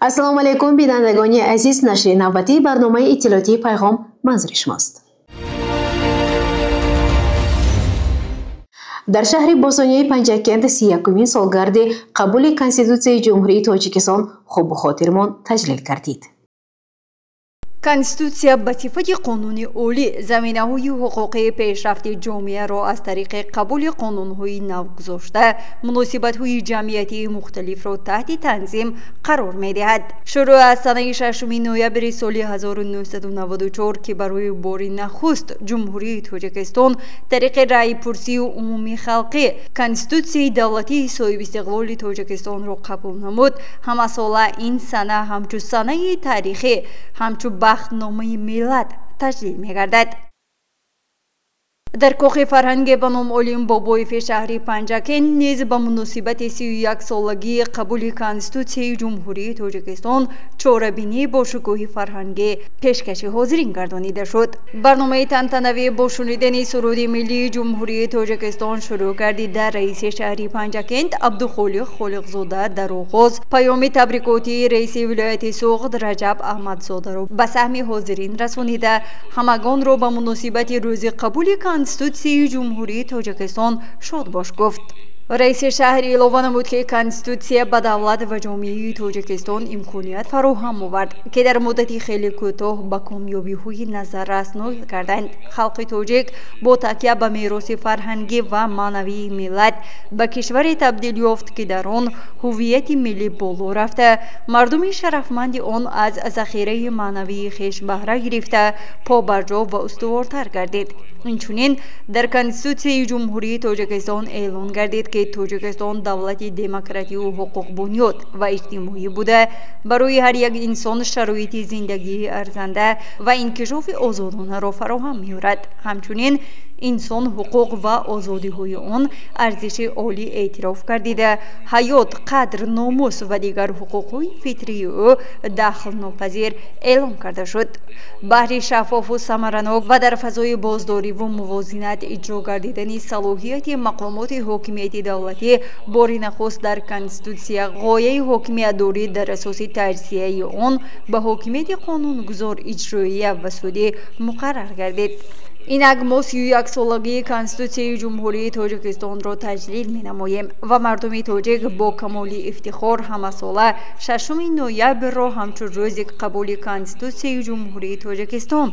Ассалому алайкум, бинандагони азиз. Нашри навбатии барномаи иттилоотии Пайғом манзури шумост. Дар шаҳри бостонии Панҷакент 31-умин солгарди қабули Конститутсияи Ҷумҳурии Тоҷикистон хубу хотирмон таҷлил гардид. Конститутсия ба сифати қонуни олӣ заминаҳои ҳуқуқии пешрафти ҷомеаро аз тариқи қабули қонунҳои навгузошта муносибатҳои ҷамъиятии мухталифро таҳти танзим қарор медиҳад. Шурӯъ аз санаи 6 ноябри соли 1994, ки барои бори нахуст Ҷумҳурии Тоҷикистон тариқи раъйпурсии умумии халқӣ Конститутсияи давлатии соҳибистиқлоли Тоҷикистонро қабул намуд, ҳамасола ин сана ҳамчун санаи таърихӣ, ҳамчун бахтномаи миллат таҷлил мегардад. Дар кохи фарҳанги ба ном Олим Бобоеви шаҳри Панҷакент низ ба муносибати 31-солагии қабули Конститутсияи Ҷумҳурии Тоҷикистон чорабинӣ бо шукӯҳи фарҳангӣ пешкаши ҳозирин гардонида шуд. Барномаи тантанавӣ бо шунидани суруди миллии Ҷумҳурии Тоҷикистон шурӯъ гардида, раиси шаҳри Панҷакент Абдухолиқ Холиқзода дар оғоз паёми табрикотии раиси вилояти Суғд Раҷаб Аҳмадзодаро ба саҳми ҳозирин расонида, ҳамагонро ба муносибати рӯзи қабули Конститутсияи Ҷумҳурии Тоҷикистон шодбош гуфт. Раиси шаҳр илова намуд, ки Конститутсия ба давлат ва ҷомеаи Тоҷикистон имконият фароҳам овард, ки дар муддати хеле кӯтоҳ ба комёбиҳои назаррас ноил карданд. Халқи тоҷик бо такя ба мероси фарҳангӣ ва маънавии миллат ба кишваре табдил ёфт, ки дар он ҳуввияти миллӣ боло рафта, мардуми шарафманди он аз захираи маънавии хеш баҳра гирифта, побарҷо ва устувортар гардид. Инчунин дар Конститутсияи Ҷумҳурии Тоҷикистон эълон гардид, ки Тоҷикистон давлати демократию ҳуқуқбунёд ва иҷтимоӣ буда, барои ҳар як инсон шароити зиндагии арзанда ва инкишофи озодонаро фароҳам меорад. Ҳамчунин инсон, ҳуқуқ ва озодиҳои он арзиши олӣ эътироф гардида, ҳаёт, қадр, номус ва дигар ҳуқуқҳои фитрии ӯ дахлнопазир эълон карда шуд. Баҳри шаффофу самаранок ва дар фазои боздориву мувозинат иҷро гардидани салоҳияти мақомоти ҳокимияти давлатӣ бори нахуст дар Конститутсия ғояи ҳокимиятдорӣ дар асоси таҷзияи он ба ҳокимияти қонунгузор, иҷроия ва судӣ муқаррар гардид. Инак мо 31-солагии Конститутсияи Ҷумҳурии Тоҷикистонро таҷлил менамоем ва мардуми тоҷик бо камоли ифтихор ҳамасола 6 ноябрро ҳамчун рӯзи қабули Конститутсияи Ҷумҳурии Тоҷикистон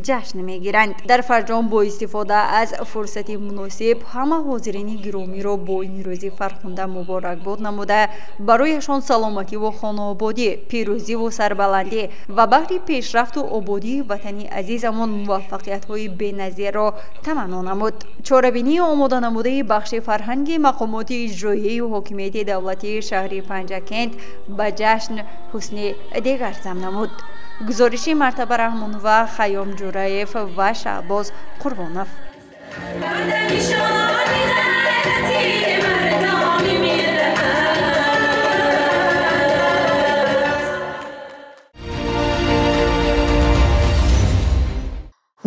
ҷашн мегиранд. Дар фарҷом бо истифода аз фурсати муносиб ҳама ҳозирини гиромиро бо ин рӯзи фархунда муборакбод намуда, барояшон саломативу хонаободӣ, пирӯзиву сарбаландӣ ва баҳри пешрафту ободии ватани азизамон муваффақиятҳои беназирро таманно намуд. Чорабинии омода намудаи бахши фарҳанги мақомоти иҷроияю ҳокимияти давлатии шаҳри Панҷакент ба ҷашн ҳусни дигар зам намуд. Гузориши Мартаба Раҳмонова, Хайём Ҷураев ва Шаҳбоз Қурбонов.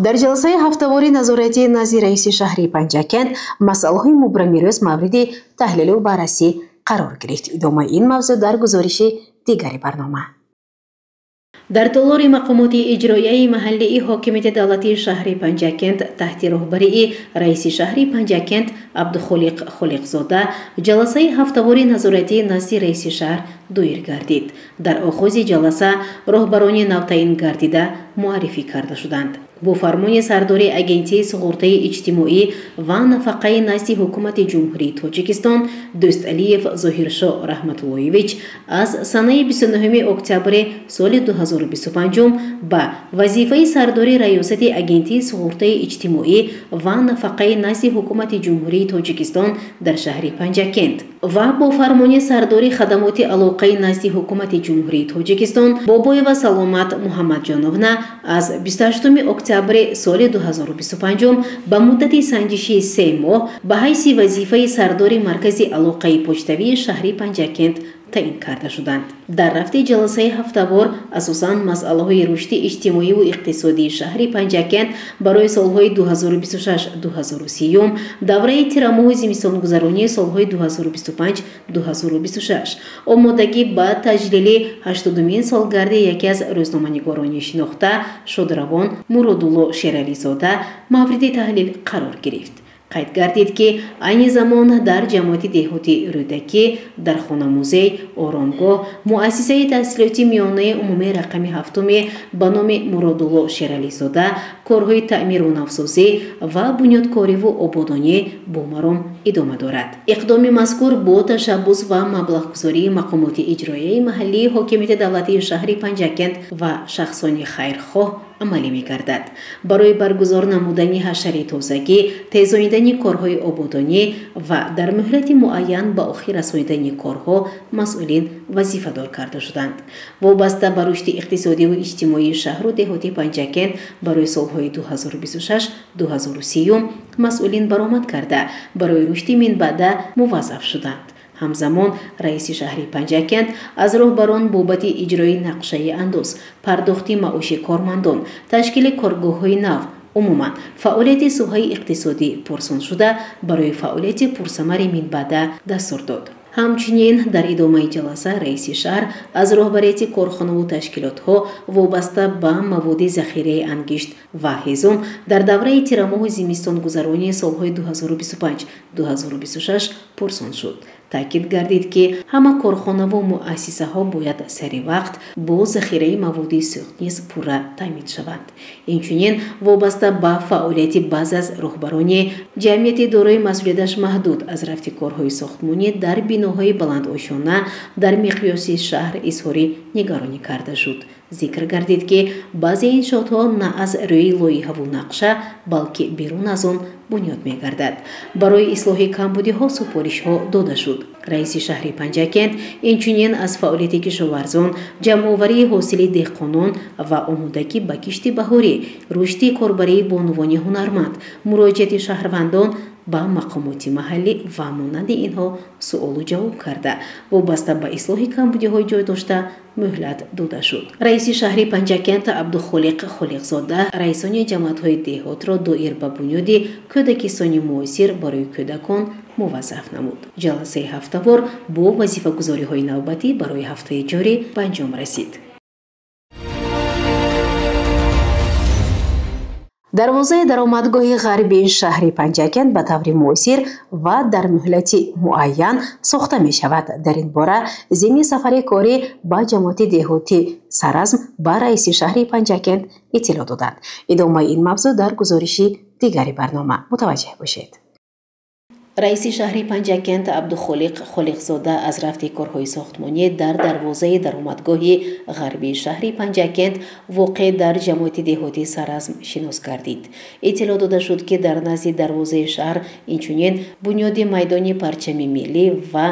Дар ҷаласаи ҳафтавори назоратии назди раиси шаҳри Панҷакент масъалаҳои мубрами рӯз мавриди таҳлилу баррасӣ қарор гирифт. Идомаи ин мавзӯъ дар гузориши дигари барнома. Дар толори мақомоти иҷроияи маҳаллии ҳокимияти давлатии шаҳри Панҷакент таҳти роҳбарии раиси шаҳри Панҷакент Абдухолиқ Холиқзода ҷаласаи ҳафтавори назоратии назди раиси шаҳр доир гардид. Дар оғози ҷаласа роҳбарони навтаъин гардида муаррифӣ карда шуданд. Бо фармони сардори Агентии суғуртаи иҷтимоӣ ва нафақаи назди Ҳукумати Ҷумҳурии Тоҷикистон Дӯсталиев Зоҳиршоҳ Раҳматуллоевич аз санаи 29 октябри соли 2025 ба вазифаи сардори Раёсати Агентии суғуртаи иҷтимоӣ ва нафақаи назди Ҳукумати Ҷумҳурии Тоҷикистон дар шаҳри Панҷакент ва бо фармони сардори хадамоти алоқаи назди Ҳукумати Ҷумҳурии Тоҷикистон Бобоева Саломат Муҳаммадҷоновна аз 28 октябри соли 2025 ба муддати санҷиши 3 моҳ ба ҳайси вазифаи сардори Маркази алоқаи почтавии шаҳри Панҷакент таъин карда шуданд. Дар рафти ҷаласаи ҳафтавор асосан масъалаҳои рушди иҷтимоиву иқтисодии шаҳри Панҷакент барои солҳои 2026-2030, давраи тирамоҳу зимистонгузаронии солҳои 2025-2026, омодагӣ ба таҷлили 80-умин солгарди яке аз рӯзноманигорони шинохта шодравон Муродулло Шерализода мавриди таҳлил қарор гирифт. Қайд гардид, ки айни замон дар ҷамоати деҳоти Рӯдакӣ дар хона-музей, оромгоҳ, муассисаи таҳсилоти миёнаи умумии рақами ҳафтуме ба номи Муродулло Шерализода корҳои таъмиру навсозӣ ва бунёдкориву ободонӣ бо маром идома дорад. Иқдоми мазкур бо ташаббус ва маблағгузории мақомоти иҷроияи маҳаллии ҳокимияти давлатии шаҳри Панҷакент ва шахсони хайрхоҳ амалӣ мегардад. Барои баргузор намудани ҳашари тозагӣ, тезонидани корҳои ободонӣ ва дар муҳлати муайян ба охир расонидани корҳо масъулин вазифадор карда шуданд. Вобаста ба рушди иқтисодиву иҷтимоии шаҳру деҳоти Панҷакент барои солҳои 2026-2030 масъулин баромад карда, барои рушди минбаъда муваззаф шуданд. Ҳамзамон раиси шаҳри Панҷакент аз роҳбарон бобати иҷрои нақшаи андоз, пардохти маоши кормандон, ташкили коргоҳҳои нав, умуман фаъолияти соҳаи иқтисодӣ пурсон шуда, барои фаъолияти пурсамари минбаъда дастур дод. Ҳамчунин дар идомаи ҷаласа раиси шаҳр аз роҳбарияти корхонаву ташкилотҳо вобаста ба маводи захираи ангишт ва ҳезум дар давраи тирамоҳу зимистонгузаронии солҳои 2025-2026 пурсон шуд. Таъкид гардид, ки ҳама корхонаву муассисаҳо бояд сари вақт бо захираи маводи сӯхт низ пурра таъмин шаванд. Инчунин вобаста ба фаъолияти баъзе аз роҳбарони ҷамъияти дорои масъулияташ маҳдуд аз рафти корҳои сохтмонӣ дар биноҳои баландошёна дар миқёси шаҳр изҳори нигаронӣ карда шуд. Зикр гардид, ки баъзе иншоотҳо на аз рӯи лоиҳаву нақша, балки берун аз он бунёд мегардад. Барои ислоҳи камбудиҳо супоришҳо дода шуд. Раиси шаҳри Панҷакент инчунин аз фаъолияти кишоварзон, ҷамъоварии ҳосили деҳқонон ва омодагӣ ба кишти баҳорӣ, рушди корбарии бонувони ҳунарманд, муроҷиати шаҳрвандон ба мақомоти маҳаллӣ ва монанди инҳо суолу ҷавоб карда, вобаста ба ислоҳи камбудиҳои ҷой дошта муҳлат дода шуд. Раиси шаҳри Панҷакент Абдухолиқ Холиқзода раисони ҷамоатҳои деҳотро доир ба бунёди кӯдакистони муосир барои кӯдакон муваззаф намуд. Ҷаласаи ҳафтавор бо вазифагузориҳои навбатӣ барои ҳафтаи ҷорӣ ба анҷом расид. Дарвозаи даромадгоҳи ғарбии шаҳри Панҷакент ба таври муосир ва дар муҳлати муайян сохта мешавад. Дар ин бора зимни сафари корӣ ба ҷамоати деҳоти Саразм ба раиси шаҳри Панҷакент иттилоъ доданд. Идомаи ин мавзӯъ дар гузориши дигари барнома. Мутаваҷҷеҳ бошед. Раиси шаҳри Панҷакент Абдухолиқ Холиқзода аз рафти корҳои сохтмонӣ дар дарвозаи даромадгоҳи ғарбии шаҳри Панҷакент воқеъ дар ҷамоати деҳоти Саразм шинос гардид. Иттилоъ дода шуд, ки дар назди дарвозаи шаҳр инчунин бунёди майдони парчами миллӣ ва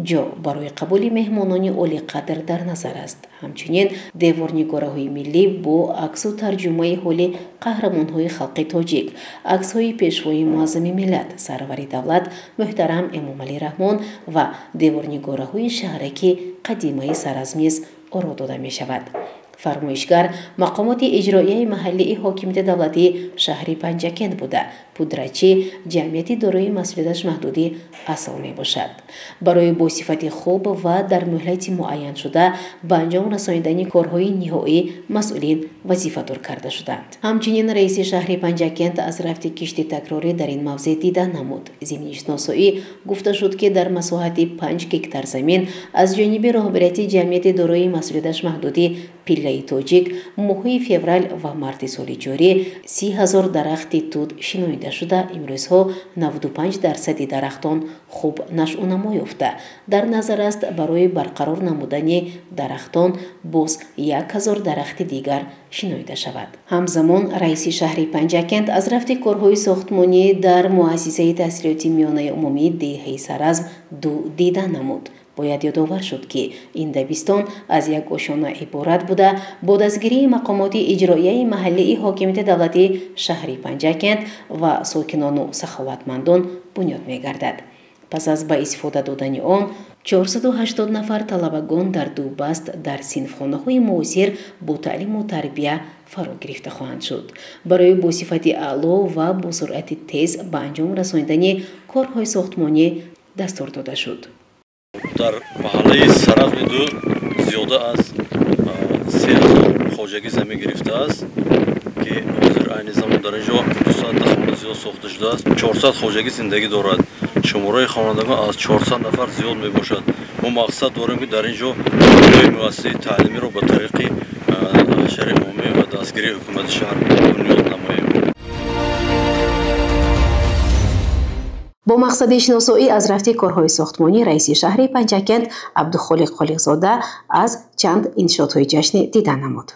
ҷо барои қабули меҳмонони олиқадр дар назар аст. Ҳамчунин деворнигораҳои миллӣ бо аксу тарҷумаи ҳоли қаҳрамонҳои халқи тоҷик, аксҳои пешвои муаззами миллат, сарвари давлат муҳтарам Эмомалӣ Раҳмон ва деворнигораҳои шаҳраки қадимаи Саразм низ оро дода мешавад. Фармоишгар мақомоти иҷроияи маҳаллии ҳокимияти давлатии шаҳри Панҷакент буда, пудрачи ҷамъияти дорои масъулияташ маҳдуди асл мебошад. Барои бо сифати хуб ва дар муҳлати муайяншуда ба анҷом расонидани корҳои ниҳоӣ масъулин вазифадор карда шуданд. Ҳамчунин раиси шаҳри Панҷакент аз рафти кишти такрорӣ дар ин мавзеъ дида намуд. Зимни шиносоӣ гуфта шуд, ки дар масоҳати 5 гектар замин аз ҷониби роҳбарияти ҷамъияти дорои масъулияташ маҳдуди пиллаи тоҷик моҳҳои феврал ва марти соли ҷорӣ 30 000 дарахти тут шинонида шуда, имрӯзҳо 95% дарахтон хуб нашъунамо ёфта. Дар назар аст барои барқарор намудани дарахтон боз 1000 дарахти дигар шинонида шавад. Ҳамзамон раиси шаҳри Панҷакент аз рафти корҳои сохтмонӣ дар муассисаи таҳсилоти миёнаи умумии деҳаи Саразм ду дида намуд. Бояд ёдовар шуд, ки ин дабистон аз як ошёна иборат буда, бо дастгирии мақомоти иҷроияи маҳаллии ҳокимияти давлатии шаҳри Панҷакент ва сокинону саховатмандон бунёд мегардад. Пас аз ба истифода додани он 480 нафар талабагон дар ду баст дар синфхонаҳои муосир бо таълиму тарбия фаро гирифта хоҳанд шуд. Барои бо сифати аъло ва бо суръати тез ба анҷом расонидани корҳои сохтмонӣ дастур дода шуд. Дар маҳаллаи Саразми ду зиёда аз 3000 хоҷагӣ замин гирифтааст, ки ҳозир айни замон дар ин ҷо 200 хона зиёд сохта шудааст. 400 хоҷагӣ зиндагӣ дорад. Шумораи хонандагон аз 400 нафар зиёд мебошад. Мо мақсад дорем, ки дар ин ҷо муассисаи таълимиро ба тариқи ҳашари умумӣ ва дастгирии ҳукумати шаҳр бунёд намоем. Бо мақсади шиносоӣ аз рафти корҳои сохтмонӣ раиси шаҳри Панҷакент Абдухолиқ Холиқзода аз чанд иншоотҳои ҷашнӣ дида намуд.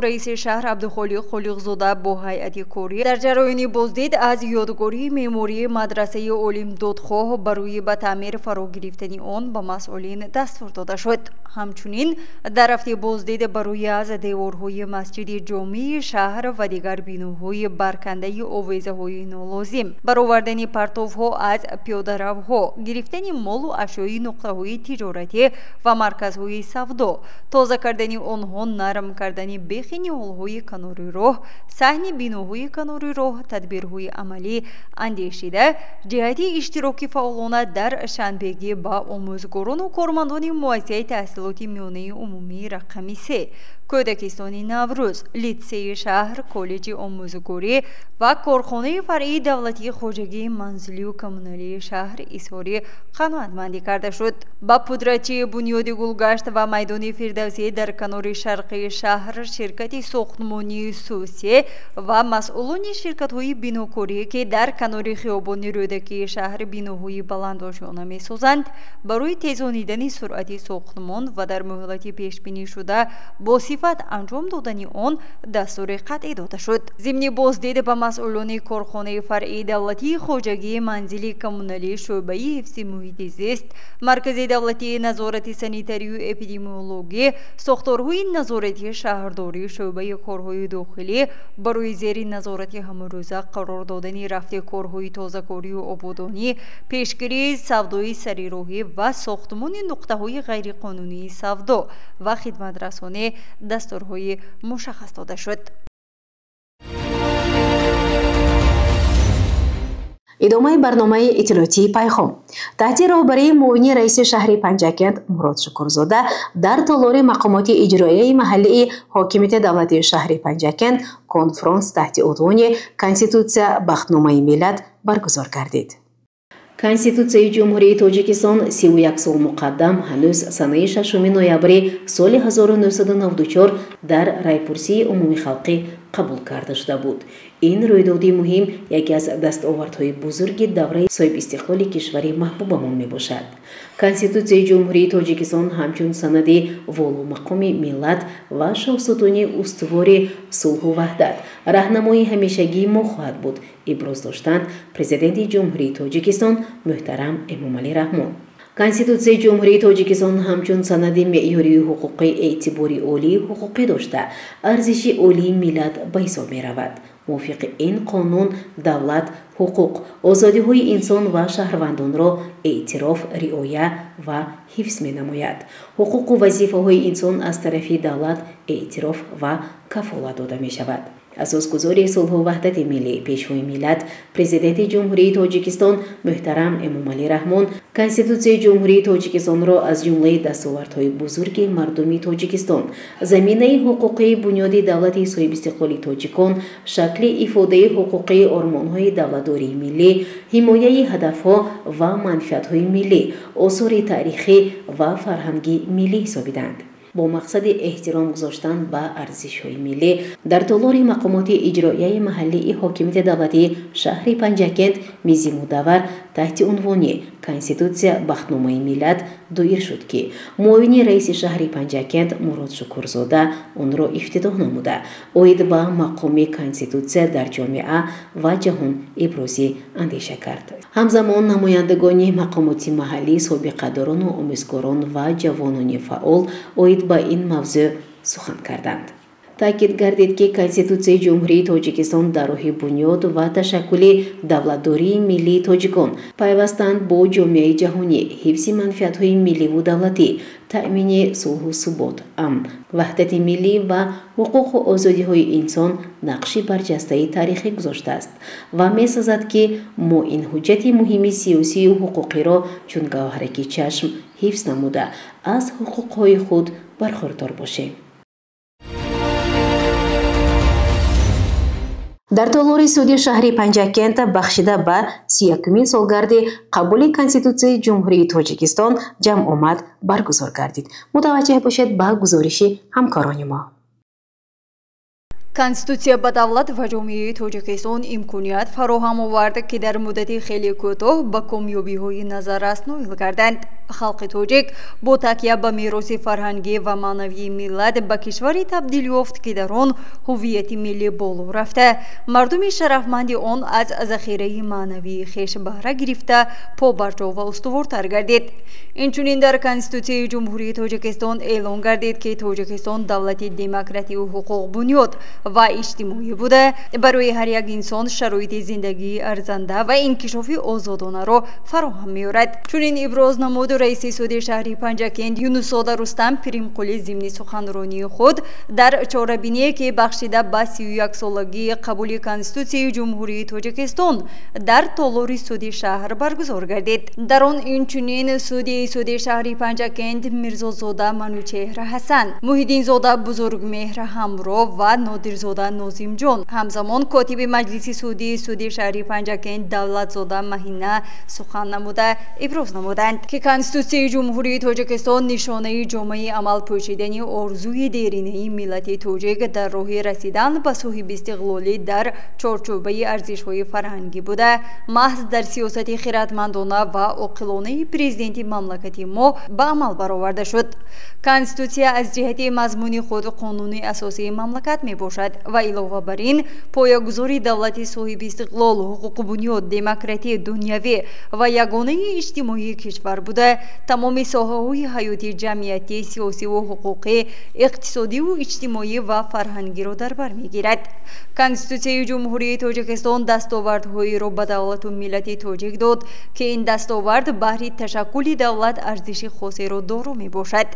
Раиси шаҳр Абдухолиқ Холиқзода бо ҳайати корӣ дар ҷараёни боздид аз ёдгории меъмории мадрасаи Олимдодхоҳ барои ба таъмир фаро гирифтани он ба масъулин дастур дода шуд. Ҳамчунин дар рафти боздид барои аз деворҳои масҷиди ҷомеи шаҳр ва дигар биноҳои баркандаи овезаҳои нолозим, баровардани партовҳо аз пиёдаравҳо, гирифтани молу ашёи нуқтаҳои тиҷоратӣ ва марказҳои савдо, тоза кардани онҳо, нарм кардани бехи ниҳолҳои канори роҳ, саҳни биноҳои канори роҳ тадбирҳои амалӣ андешида, ҷиҳати иштироки фаъолона дар шанбегӣ ба омӯзгорону кормандони муассисаи таҳсилоти миёнаи умумии рақами 3, кӯдакистони Наврӯз, литсеи шаҳр, коллеҷи омӯзгорӣ ва корхонаи фаръии давлатии хоҷагии манзилию коммуналии шаҳр изҳори қаноатмандӣ карда шуд. Ба пудратчии бунёди Гулгашт ва майдони Фирдавсӣ дар канори шарқии шаҳр, ширкати сохтмонии Сусе ва масъулони ширкатҳои бинокорӣ, ки дар канори хиёбони Рӯдакии шаҳр биноҳои баландошёна месозанд, барои тезонидани суръати сохтмон ва дар муҳлати пешбинишуда бо сифат анҷом додани он дастури қатъӣ дода шуд. Зимни боздид ба масъулони корхонаи фаръии давлатии хоҷагии манзили коммуналии шӯъбаи ҳифзи муҳити зист, маркази давлатии назорати санитарию эпидемиологӣ, сохторҳои назоратии шаҳрдорӣ, шӯъбаи корҳои дохилӣ барои зери назорати ҳамарӯза қарор додани рафти корҳои тозакорию ободонӣ, пешгирии савдои сарироҳӣ ва сохтмони нуқтаҳои ғайриқонунии савдо ва хидматрасонӣ дастурҳои мушаххас дода шуд. Идомаи барномаи иттилоотии Пайхом. Таҳти роҳбарии муовини раиси шаҳри Панҷакент Мурод Шукурзода дар толори мақомоти иҷроияи маҳаллии ҳокимияти давлатии шаҳри Панҷакент конфронс таҳти унвони Конститутсия бахтномаи миллат баргузор гардид. Конститутсияи Ҷумҳурии Тоҷикистон 31 сол муқаддам ҳанӯз санаи 6 ноябри соли 1994 дар райпурсии умумихалқӣ қабул карда шуда буд. Ин рӯйдоди муҳим яке аз дастовардҳои бузурги давраи соҳибистиқлоли кишвари маҳбубамон мебошад. Конститутсияи Ҷумҳурии Тоҷикистон ҳамчун санади воломақоми миллат ва шоҳсутуни устувори сулҳу ваҳдат раҳнамои ҳамешагии мо хоҳад буд, иброз доштанд Президенти Ҷумҳурии Тоҷикистон муҳтарам Эмомалӣ Раҳмон. Конститутсияи Ҷумҳурии Тоҷикистон ҳамчун санади меъёрии ҳуқуқӣ эътибори олии ҳуқуқӣ дошта, арзиши олии миллат ба ҳисоб меравад. Мувофиқи ин қонун давлат, ҳуқуқ, озодиҳои инсон ва шаҳрвандонро эътироф, риоя ва ҳифз менамояд. Ҳуқуқу вазифаҳои инсон аз тарафи давлат эътироф ва кафолат дода мешавад. Асосгузори сулҳу ваҳдати миллӣ, Пешвои миллат, Президенти Ҷумҳурии Тоҷикистон муҳтарам Эмомалӣ Раҳмон Конститутсияи Ҷумҳурии Тоҷикистонро аз ҷумлаи дастовардҳои бузурги мардуми Тоҷикистон, заминаи ҳуқуқии бунёди давлати соҳибистиқлоли тоҷикон, шакли ифодаи ҳуқуқии ормонҳои давлатдории миллӣ, ҳимояи ҳадафҳо ва манфиатҳои миллӣ, осори таърихӣ ва фарҳанги миллӣ ҳисобиданд. Бо мақсади эҳтиром гузоштан ба арзишҳои миллӣ дар толори мақомоти иҷроияи маҳаллии ҳокимияти давлатии шаҳри Панҷакент мизи мудаввар таҳти унвони Конститутсия бахтномаи миллат доир шуд, ки муовини раиси шаҳри Панҷакент Мурод Шукурзода онро ифтитоҳ намуда, оид ба мақоми Конститутсия дар ҷомеа ва ҷаҳон ибрози андеша кард. Ҳамзамон намояндагони мақомоти маҳаллӣ, собиқадорону омӯзгорон ва ҷавонони фаъол оид ба ин мавзӯъ сухан карданд. Таъкид гардид, ки Конститутсияи Ҷумҳурии Тоҷикистон дар роҳи бунёд ва ташаккули давлатдории миллии тоҷикон, пайвастан бо ҷомеаи ҷаҳонӣ, ҳифзи манфиатҳои милливу давлатӣ, таъмини сулҳу субот, амн, ваҳдати миллӣ ва ҳуқуқу озодиҳои инсон нақши барҷастаи тарихӣ гузоштааст ва месазад, ки мо ин ҳуҷҷати муҳими сиёсию ҳуқуқиро чун гавҳараки чашм ҳифз намуда, аз ҳуқуқҳои худ бархурдор бошем. Дар толори суди шаҳри Панҷакент бахшида ба 31-умин солгарди қабули Конститутсияи Ҷумҳурии Тоҷикистон ҷамъомад баргузор гардид. Мутаваҷҷеҳ бошед ба гузориши ҳамкорони мо. Конститутсия ба давлат ва ҷомеаи Тоҷикистон имконият фароҳам овард, ки дар муддати хеле кӯтоҳ ба комёбиҳои назаррас ноил гарданд. Халқи тоҷик бо такя ба мероси фарҳангӣ ва маънавии миллат ба кишваре табдил ёфт, ки дар он ҳуввияти миллӣ боло рафта, мардуми шарафманди он аз захираи маънавии хеш баҳра гирифта, побарҷо ва устувортар гардид. Инчунин дар Конститутсияи Ҷумҳурии Тоҷикистон эълон гардид, ки Тоҷикистон давлати демократию ҳуқуқбунёд ва иҷтимоӣ буда, барои ҳар як инсон шароити зиндагии арзанда ва инкишофи озодонаро фароҳам меорад. Чунин иброз намуд раиси суди шаҳри Панҷакент Юнусзода Рустам Пиримқули зимни суханронии худ дар чорабиние, ки бахшида ба 31-солагии қабули Конститутсияи Ҷумҳурии Тоҷикистон дар толори суди шаҳр баргузор гардид. Дар он инчунин суди шаҳри Панҷакент Мирзозода Манучеҳра Ҳасан, Муҳиддинзода Бузургмеҳр Ҳамроҳ ва Нодирзода Нозимҷон, ҳамзамон котиби маҷлиси судии суди шаҳри Панҷакент Давлатзода Маҳина сухан намуда иброз намуданд, ки Конститутсияи Ҷумҳурии Тоҷикистон нишонаи ҷомаи амал пӯшидани орзуи деринаи миллати тоҷик дар роҳи расидан ба соҳибистиқлолӣ дар чорчӯбаи арзишҳои фарҳангӣ буда, маҳз дар сиёсати хиратмандона ва оқилонаи президенти мамлакати мо ба амал бароварда шуд. Конститутсия аз ҷиҳати мазмуни худ қонуни асосии мамлакат мебошад ва илова бар ин поягузори давлати соҳибистиқлол, ҳуқуқбунёд, демократӣ, дунявӣ ва ягонаи иҷтимоии кишвар буда, тамоми соҳаҳои ҳаёти ҷамъиятӣ, сиёсиву ҳуқуқӣ, иқтисодиву иҷтимоӣ ва фарҳангиро дар бар мегирад. Конститутсияи Ҷумҳурии Тоҷикистон дастовардҳоеро ба давлату миллати тоҷик дод, ки ин дастовард баҳри ташаккули давлат арзиши хосеро доро мебошад.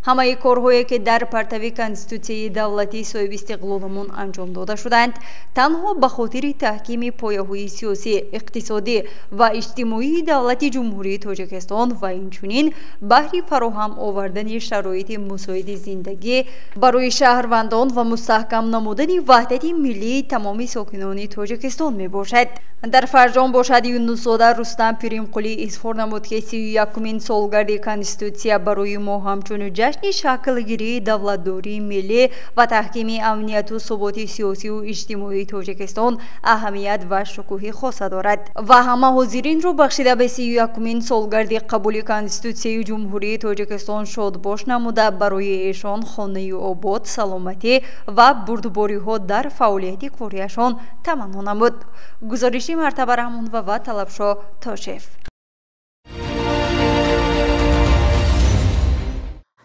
Ҳамаи корҳое, ки дар партави Конститутсияи давлатии соҳибистиқлоламон анҷом дода шуданд, танҳо ба хотири таҳкими пояҳои сиёсӣ, иқтисодӣ ва иҷтимоии давлати Ҷумҳурии Тоҷикистон ва инчунин баҳри фароҳам овардани шароити мусоиди зиндагӣ барои шаҳрвандон ва мустаҳкам намудани ваҳдати миллии тамоми сокинони Тоҷикистон мебошад. Дар фарҷом бошад, Юнусзода Рустам Пиримқулӣ изҳор намуд, ки 31-умин солгарди Конститутсия барои мо ҳамчун ҷашни шаклгирии давлатдории миллӣ ва таҳкими амнияту суботи сиёсиву иҷтимоии Тоҷикистон аҳамият ва шукӯҳи хоса дорад ва ҳама ҳозиринро бахшида ба 31-умин солгарди қабули Конститутсияи Ҷумҳурии Тоҷикистон шодбош намуда, барои эшон хонаи обод, саломатӣ ва бурдбориҳо дар фаъолияти кориашон таманно намуд. Гузориши Мартаба Раҳмонова ва Талабшо Тошев.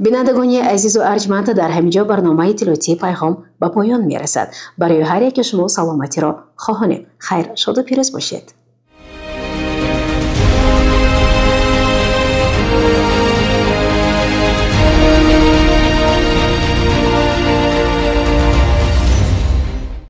Бинандагони азизу арҷманд, дар ҳамин ҷо барномаи иттилоотии Пайғом ба поён мерасад. Барои ҳар яке шумо саломатиро хоҳонем. Хайр, шоду пирӯз бошед.